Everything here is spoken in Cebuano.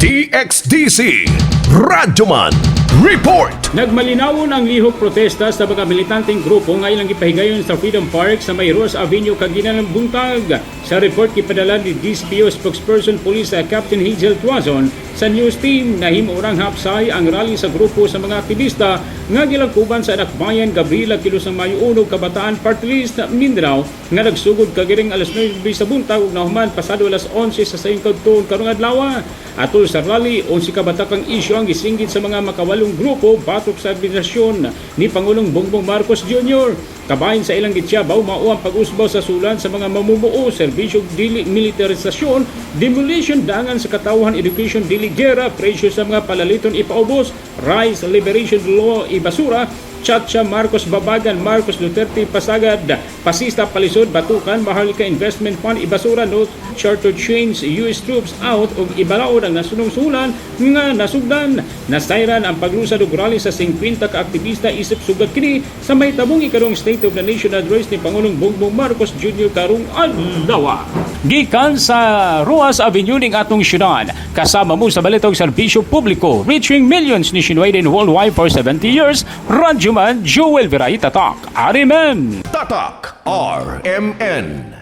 DXDC Radyoman Report. Nagmalinawon ang lihok protesta sa mga militanteng grupo nga ilang gipahigayon sa Freedom Park sa may Ross Avenue kagina ng buntag. Sa report gipadala ni DCPO spokesperson Police Captain Hazel Tuazon sa news team, nahimo orang hapsay ang rally sa grupo sa mga aktivista nga gilangkuban sa Anakbayan Gabriela Kilusang Mayo 1 Kabataan Party List Mindanao nga nagsugod kagiring alas 9 sa buntag ug nahuman pasado alas 11 sa sayong kadtuon karong adlaw. Atol sa rally, 11 ka batakang isyu ang gisinggit sa mga makawalong grupo batok sa administrasyon ni Pangulong Bongbong Marcos Jr. Kabahin sa ilang gitsyabaw, mao ang pag-usbaw sa sulan sa mga mamumuo, serbisyo dili militarisasyon, demolition dangan sa katawhan, education dili gera, presyo sa mga palaliton ipaubos, rice liberation law ibasura, Chacha Marcos Babagan, Marcos Duterte Pasagad, Pasista Palisod Batukan, Maharlika Investment Fund Ibasura, No Charter Change, US Troops Out ug ibalaod ang nasunong sulan nga nasugdan. Nasayran ang paglusad og rally sa 50 ka aktivista isip sugat kini sa may tabong ikalong State of the Nation Address ni Pangulong Bongbong Marcos Jr. karong adlaw. Gikan sa Roxas Avenue ning atong syudad, kasama mo sa balitog serbisyo publiko, reaching millions nationwide and worldwide for 70 years, Radyoman Joel Viray, Tatak, RMN. Tatak RMN.